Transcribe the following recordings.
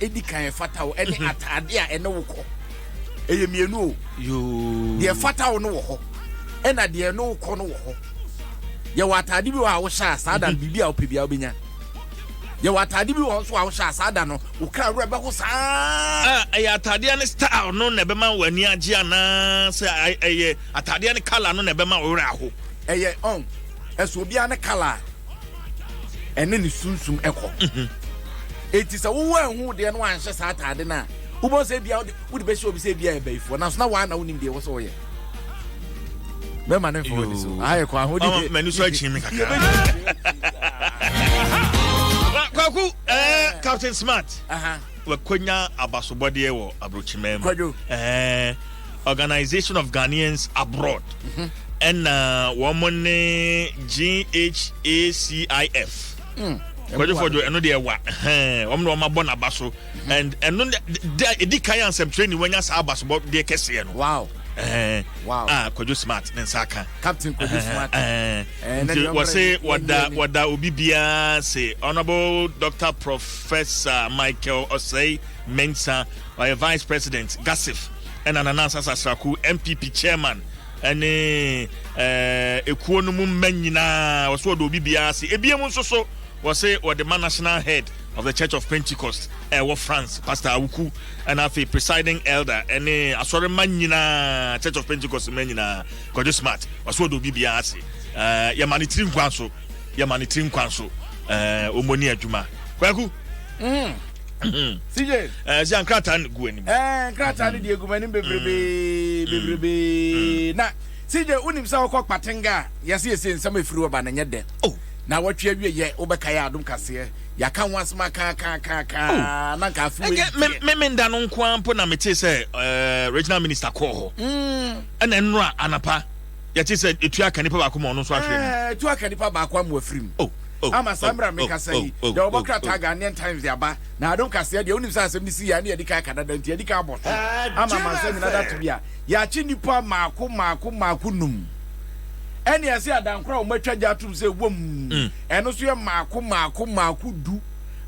Edi kan ɛfata wo ɛne ataade a ɛne wo kɔ. Ɛyɛ mmienu o. Deɛ ɛfata wo no wɔ hɔ ɛna deɛ ɛne wo kɔ no wɔ hɔ. Yɛwɔ ataade bi wɔ a wohyɛ a saa da no biribi a wopɛ biara wobɛnya. Yɛwɔ ataade bi wɔ hɔ nso a wohyɛ a saa da no wo kra werɛ bɛho saa. A ɛyɛ ataadeɛ ne style no na ɛbɛma w'ani agye anaa sɛ ɛyɛ ataadeɛ ne colour no na ɛbɛma wo werɛ aho? Ɛyɛ ɔn ɛso obiara ne colour a. ɛne ne sunsum kɔ. Mhm. Enti sɛ wowɔ ɛho deɛ no anhyɛ saa ataade no a, wobɛhu sɛ ebia wode bɛhyɛ obi sɛ ebia yɛ bayifoɔ nanso na waa na wonim deɛ ɛwɔ sɛ woyɛ. Mɛma ne mfa w'ani so. Aha yɛ kɔ ahode. M'ani so akyi me kakra. Kwaku, eh, Captain Smart. Wakonya abasobɔdeɛ wɔ aburokyiman mu. Kwadwo. Eh, Organization of Ghanaians Abroad mhm. ɛna wɔn ne GHACIF. Mm. Kwadwo Fɔdwo ɛno deɛ wa wɔn na wɔn abɔ n'aba so mhm. and ɛno de edi kan ansɛmtwerɛ ni wɔanya saa abasobɔ deɛ kɛseɛ no. Wow. Eh, wow. Ah, Kwadwo Smart ne nsa aka. Captain Kwadwo Smart. Eh, nti wɔse wɔda wɔda obi biara se Honourable Dr. Professor Michael Osei Mensah ɔyɛ Vice President GASIF ɛna Nana Ansah Sasraku NPP Chairman ɛne ɛɛ ekuo no mu mma nyinaa wɔse wɔda obi biara ase. Ebiem nso so wɔse wɔde ma National Head of the Church of Pentecost ɛwɔ France Pastor Awuku ɛna afei Presiding Elder ɛne asɔre mma nyinaa Church of Pentecost mma nyinaa Kwadwo Smart wɔse wɔda obi biara ase. Ɛɛ yɛma ne tiri nkwa nso yɛma ne tiri nkwa nso ɛɛ wɔn ni adwuma Kwaku. Mm. CJ. Ɛɛ sɛ nkrataa no gu anim. Ɛɛ nkrataa no deɛ gu m'anim bebrebe mm. bebrebe mm. na CJ wonim sɛ wokɔ Kpatenga a yɛse yɛse nsɛm efiri hɔ ba na nyɛ dɛ. Oh. Na wɔtwe awie yɛ wobɛka yɛ adom kaseɛ yɛaka ho asɛm akaakaaka oh. na nka afe wei deɛ. Me me nda no nko ara mpo na mete sɛ ɛɛ regional minister kɔɔ hɔ. Mm. Ɛna nnora anapa yɛte sɛ etu aka nipa baako ma ɔno nso ahwere mu. Ɛɛ etu aka nipa baako ama wafiri mu. Oh. Oh, Ama saa oh, mmerɛ a oh, mekasa oh, yi, oh, deɛ wɔbɔ oh, krataa oh. Ghanaian Times de aba, na adom kaseɛ deɛ wonim sɛ asɛm no si yɛ a ne yɛdi kan aka dada nti yɛdi kan abɔ so ama amansan nyinaa da to bi a yɛakye nnipa mmaako mmaako mmaako num ɛne ɛse adankoro a wɔatwa gya atom sɛ wom Mm. ɛno nso yɛ mmaako mmaako mmaako du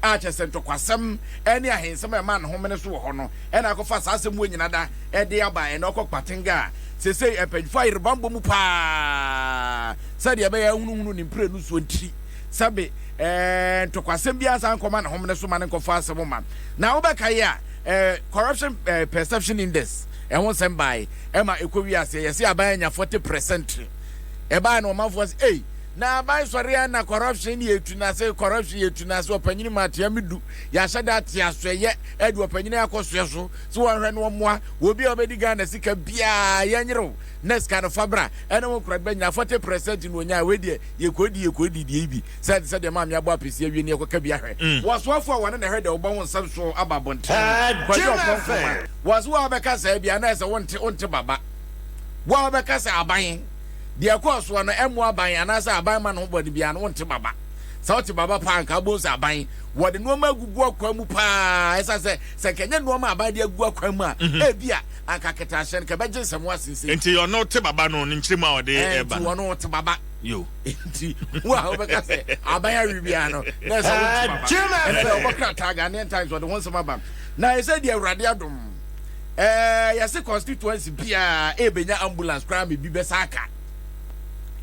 a kyɛ sɛ ntɔkwasɛm ɛne ahensɛm a ɛma ne homene so wɔ hɔ no ɛna akɔfa saa asɛm wɔ nyina da ɛde aba ɛna ɔkɔ Kpatenga a sesei mpanyinfoɔ ayere bammɔ mu paa sɛdeɛ ɛbɛyɛ ahunuhunu ne mprenu soɔ nti, sɛbe ɛɛ ntɔkwasɛm biara nsan nkɔma ne homene so ma ne nkɔfa asɛm ma. Na wobɛkae a, ɛɛ corruption ɛɛ perception index ɛho nsɛm bae ɛma ɛkɔ wie aseɛ yɛse aban anya 40 percent. Ɛbae no ɔmanfoɔ se ei na aban sɔre a na corruption ne yɛtu n'ase corruption yɛtu n'ase ɔpanyini ma atea me du yɛahyɛ da ate asoɛyɛ ɛde ɔpanyini akɔ soɛ so sɛ wɔnhwɛ no ɔmmoa obi a ɔbɛdi Ghana sika biara yɛnyerew na sika no fa bra ɛne wo nkora bɛnya 40 percent na onyaa wei deɛ yɛkɔdi yɛkɔdi deɛ yi bi sɛ ɛte sɛ deɛ maame abɔ apɛsi awie ne yɛkɔka bi ahwɛ Mm. wɔsoafo a wɔne na ɛhwɛ deɛ wobɔ ho nsɛm so aba abɔnten kwadwo ɔpɔ nkoma wɔn so wɔabɛka saa bi anaa sɛ wonte wonte baba wo a wobɛka sɛ aban deɛ ɛkɔɔ soɔ no ɛmmoa aban anaasɛ aban ma ne ho bɔne biara no wonte baba sɛ wote baba paa nka wobɛhu sɛ aban wɔde nneɛma agugu akwan mu paa ɛsiane sɛ sɛ nka ɛnyɛ nneɛma aban de agu akwan mu a ebi a anka kɛtɛahyɛ no kɛbɛgye nsɛm asen sei. Nti ɔno te baba no ne nkyerɛmu a ɔde Ɛɛ, ɛba nti no. ɔno te baba. Yo. Nti wo a wobɛka sɛ aban awe biara no na ɛsɛ wo te baba. Ɛnɛ deɛ wɔbɔ krataa Ghanaian Times ɔde ho nsɛm aba. Na ɛsɛ deɛ Awurade adom. Ɛɛ, yɛse constituency biara ɛbɛnya ambulance koraa ma ebi bɛsa aka.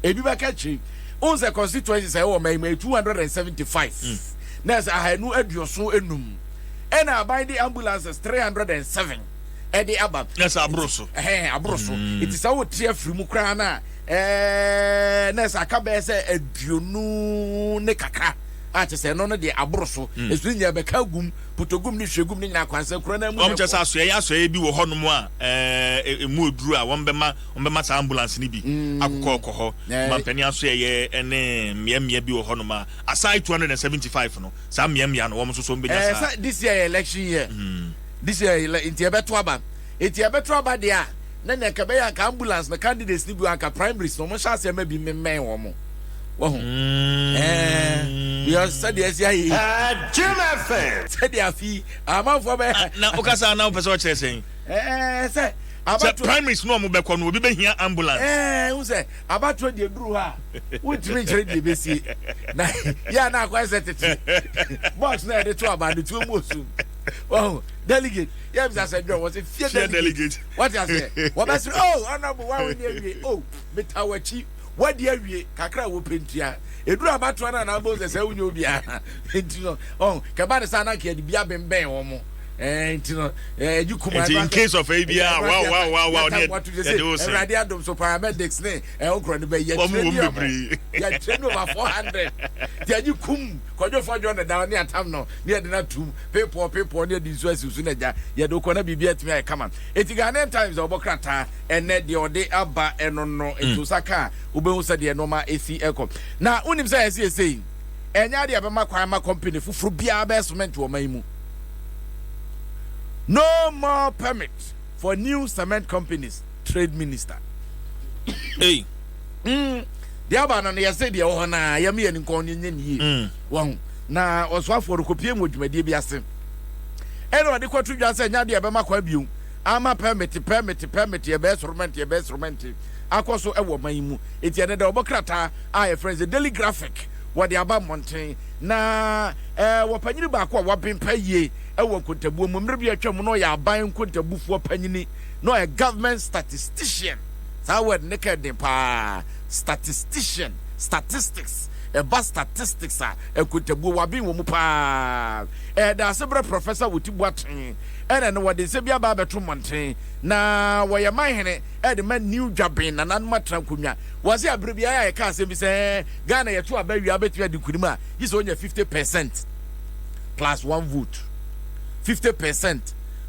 Ebi bɛka akyire. Wohu sɛ constituencies a ɛwɔ ɔman yi mu ɛyɛ 275. Na ɛsɛ 275. Ɛna aban de ambulances 307. ɛde aba. Na sɛ aboro so. Ɛhɛn aboro so. Mm. Eti sɛ wote afiri mu koraa na ɛɛ na sɛ aka bɛyɛ sɛ 20 ne kakra a kyɛ sɛ ɛno no deɛ aboro so. Mm. Esu nyɛ bɛka gum, potogum ne hwegum ne nyinaa kwansa kura na mu. Wɔn kyɛ sɛ asoɛyɛ asoɛyɛ bi wɔ hɔnom a ɛɛ emu oduru a wɔn bɛma wɔn bɛma saa ambulance no bi mm. akokɔ kɔ hɔ. Mampanin asoɛyɛ ɛne mmeammea bi wɔ hɔnom a aside 275 no saa mmeammea no wɔn nso so wɔn bɛnya saa. Ɛɛ sɛ this year yɛ election year. Mm. This year nti ɛbɛto aba nti ɛbɛto aba deɛ a na nea nka ɛbɛyɛ anka ambulance na candidates ni bi anka primaries na wɔn hyɛ aseɛ ma bi mmɛn wɔn wɔho mm. ɛɛ because sɛdeɛ ɛsi ayɛ yi Jim FM sɛdeɛ afi amanfoɔ bɛ. na okasa na wopɛ sɛ ɔkyerɛ sɛn. ɛɛ sɛ abatoɔ sɛ primaries no ɔmo bɛkɔ no obi bɛhia ambulance. ɛɛ n sɛ abatoɔ deɛ duru hɔ a wontumi nkyerɛ deɛ bɛsie na yɛ a na akɔyɛ sɛ tete box na yɛde to aba no tuo mu osum. Wɔn delegate yɛ bisa sɛ dwɔ wɔ sɛ fie delegate. Wɔte aseɛ wɔbɛsere oh honourable wa wo ni awie oh meta w'akyi wadi awie kakra a wɔpɛ ntua ɛduru abatoɔ no anaa bɛhu sɛ sɛ wonyɛ obiara nti no ɔn kɛba ne saa na nka yɛde bi abɛnbɛn wɔn mo nti no ɛgye kuma nti in case of ebi a wow wow wow wow ne yɛde wo sɛ awurade adom so paramedics ne ɛho korɔ no bɛ yɛkyerɛ ni ɔmo yɛkyerɛ ni over 400 nti ɛgye kum kɔdwo fɔdwo ne da ne atam no ne yɛde no atum pepɔ pepɔ ne yɛde nsuo asi so na agya yɛde kɔ na biribi atumi ayɛ kama. Eti Ghanaian Times a wɔbɔ krataa ɛnɛ deɛ ɔde aba ɛno no nti nsa ka a wobɛhu sɛdeɛ nneɛma esi ɛkɔ. Na wonim sɛ ɛsɛ esei ɛnyɛ adeɛ a ɛbɛma kwan ma company foforɔ biara bɛyɛ cement wɔ ɔman yi mu. No more permit for new cement companies, Trade Minister. Hey. Deɛ aba no no yɛse deɛ ɛwɔ hɔ no a yɛma yɛn nkɔn no nyɛ ne yie. Wahu. Na ɔsoafoɔ no kɔpie mu wɔ dwumadie bi ase. Ɛna ɔde kɔto dwa sɛ ɛnyɛ adeɛ a ɛbɛma kwan bio ama pɛmete pɛmete pɛmete ɛbɛyɛ soromɛnte ɛbɛyɛ soromɛnte akɔ so wɔ ɔman yi mu. Enti ɛnɛ da wɔbɔ krataa a yɛfrɛ no sɛ Daily Graphic wɔde aba mmɔnten na ɛɛ wɔ panyini baako a waben pa yie wɔ nkontabuo mu mmerɛ bi atwa mu na ɔyɛ aban nkontabufoɔ panyini na ɔyɛ government statistician. Saa word ne ka den paa, statistician, statistics, ɛba statistics a nkontabuo waben wɔ mu paa. Ɛda ase berɛ Professor Oti Boateng ɛna no wɔde nsɛm bi aba abɛto mmɔnten na wɔyɛ man hene ɛde ma New Dwaben nananom atena nkonnwa. Wɔse abere biara a yɛka asɛm bi sɛ Ghana yɛto aba wie a wobɛtumi adi nkunim a gye sɛ wonya 50% plus one vote. 50%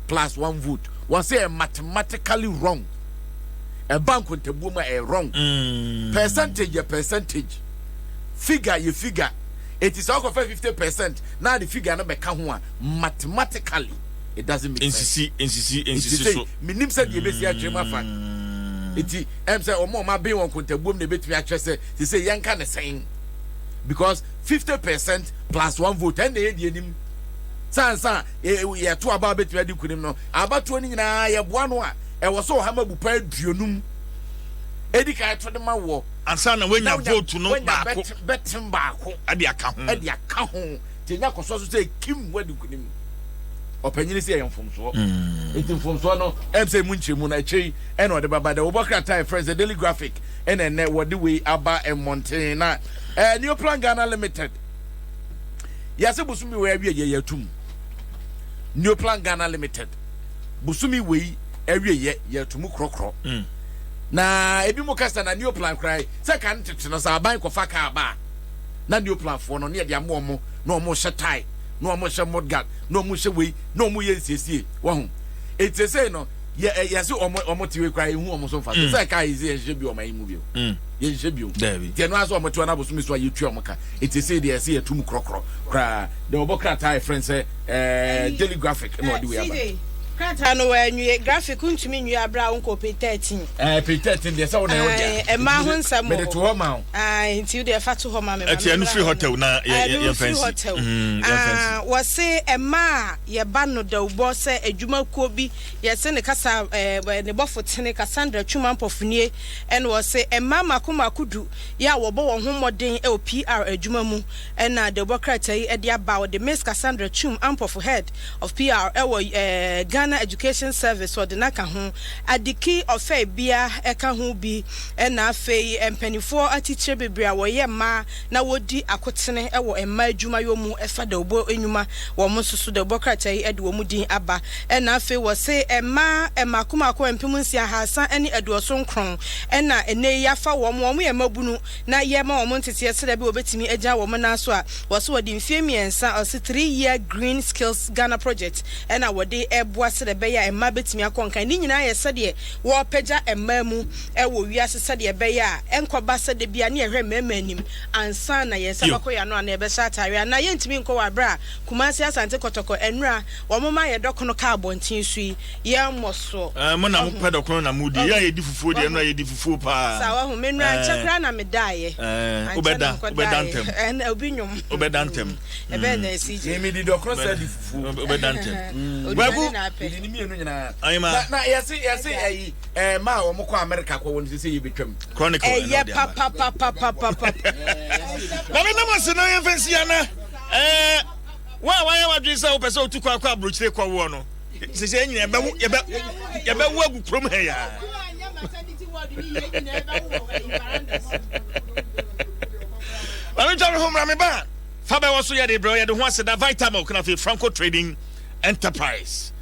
plus one vote. Wɔse ɛyɛ mathematically wrong. Ɛba nkontabuo mu a ɛyɛ wrong. Percentage yɛ percentage. Figure yɛ figure. Eti sɛ ɔkɔfa 50% na ade figure no bɛka ho a mathematically it doesn't make sense. Nsisi nsisi nsisi so. Menim sɛ deɛ ebesi akyerɛ mu afa. Eti ɛm sɛ wɔn a wɔn aben wɔn nkontabuom na ebetumi akyerɛ sɛ sese yɛnka ne sɛn because 50% plus one vote ɛnna ɛyɛ deɛ nim sansa yɛto aba a betumi adi nkunim no abatoɔ no nyinaa yɛboa no a ɛwɔ sɛ ɔha ma bu pa 50 edi kan to de ma wɔ. Ansa na wanya vote no baako. Bɛtem baako. Ɛde aka ho. Ɛde aka ho. Nti enya kɔsɔ so sɛ kim wadi nkunim. Ɔpanyini sɛ ɛyɛ mfomsoɔ. Nti mfomsoɔ no ɛm sɛ emu nkyerɛmu no akyire yi ɛna ɔde bɛba. Dɛ wɔbɔ krataa ɛfrɛ sɛ Daily Graphic ɛna ɛnɛ wɔde wei aba mmɔnten na ɛɛ Neoplan Ghana Limited yɛse bosome wei awie yɛ yɛatum. Neoplan Ghana Limited bosome wei awie yɛ yɛatum korɔkorɔ. Na ebi mo kasa na Neoplan koraa sɛ kan tete no sɛ aban kɔfa kaa ba a na Neoplanfoɔ no ne yɛde ama wɔn na wɔn hyɛ tie na wɔn hyɛ mudguard na wɔn hyɛ wei na wɔn yɛ nsiesie wɔho eti sɛ no yɛ yɛse wɔn wɔn te wei koraa ehu wɔn so nfa so sɛ kaa yi sɛ yɛnhyehyɛ bi wɔn ayi mu bio yɛnhyehyɛ bio nti ɛno asɛ wɔn te wɔn abosomi so a yɛtua wɔn ka eti sɛ deɛ yɛsɛ yɛtum korɔkorɔ koraa deɛ wɔbɔ krataa yɛ frɛn sɛ ɛɛ Daily Graphic na ɔde wei aba. Krataa no wɔanwie. Graphic ntumi nwie abere a wonkɔ page 13. Ɛɛ page 13 deɛ sɛ wo na ɛwɔ deɛ. Ɛmaa ho nsɛm wɔ hɔ. Mede to hɔ ma wo. Ae, nti wo deɛ fa to hɔ ma me. Ɛti ɛno firi hotel na yɛ firi hotel. Wɔse ɛmaa a yɛba no dawubɔ sɛ adwumakuo bi yɛse ne kasa ɛɛ ne bɔfo tene Cassandra Twuma Mpɔfonie ɛna wɔse mmaa mako mako du yɛ a wɔbɔ wɔn ho mmɔden wɔ PR adwuma mu ɛna dawubɔ krataa yi de aba. Wɔde Miss Cassandra Twum Ampɔfo Head of PR wɔ Ghana Education Service wɔde no aka ho. Adiki Ɔfɛe Bia ka ho bi na afei mpaninfoɔ atitire bebree a wɔyɛ mmaa na wɔdi akotene wɔ mmaa adwumayɔ mu fa dawubɔ nnwuma wɔn nso so dawubɔ krataa yi de wɔn din aba. Na afei wɔse mmaa mmaako mmaako 6379 na ɛnnɛ yi yɛafa wɔn, wɔn yɛ mmabunu na yɛrema wɔn nteteɛ sɛdeɛ ɛbɛyɛ wɔbɛtumi agyina wɔn nan so a Wɔse wɔde mfeɛ mmiɛnsa, ɔse 3 year green skills Ghana project ɛna wɔde ɛboa sɛdeɛ ɛbɛyɛ a mmaa bɛtumi akɔ nkan. Ne nyinaa yɛ sɛdeɛ wɔrepagya mmaa mu wɔ wiase sɛdeɛ ɛbɛyɛ a ɛnkɔba sɛ da biara ne yɛhwɛ mmarima anim ansa na yɛn nsa bɛkɔ yɛn ano anaa yɛbɛhyɛ ataareɛ anaa yɛntumi nkɔ wɔ aberɛ a Kumasi Asante Kɔtɔkɔ nnura wɔn ma yɛ dɔkono ka abɔnten so yi yɛmmɔ soɔ. Ɛɛ mo na mo pɛ dɔkono na mo di. Yɛ a yɛdi fufuo deɛ ɛno a yɛdi fufuo paa. Saa wahu me nnura ankyɛ koraa na me daeɛ. Ɛɛ wobɛda wobɛda ntɛm. Ɛna obi nwom. Wobɛda ntɛm. Ɛbɛn na ɛsi gye. Me di dɔkono sɛ di fufuo. Wobɛda ntɛm. Kwaku. Medi ne mmienu nyinaa. Ayima. Na na yɛse yɛse ɛyi ɛɛ maa wɔn kɔ America kɔ wɔn sese yɛ betwam. Chronicle ɛyɛ papapapapapa. Maame nam ase na yɛn fɛn si ana ɛɛ. Wo a wayɛ w'adwene sɛ wopɛ sɛ wotu kwan kɔ aburokyire kɔwoɔ no, sɛ yɛn nyinaa yɛbɛwo yɛbɛ yɛbɛwo agu kurom ha yi ara. Maame ntwa me ho mmra me ba. Fa bɛwɔ so yɛde brɛ yɛde ho aseda Vitamilk na afei Franco Trading Enterprise.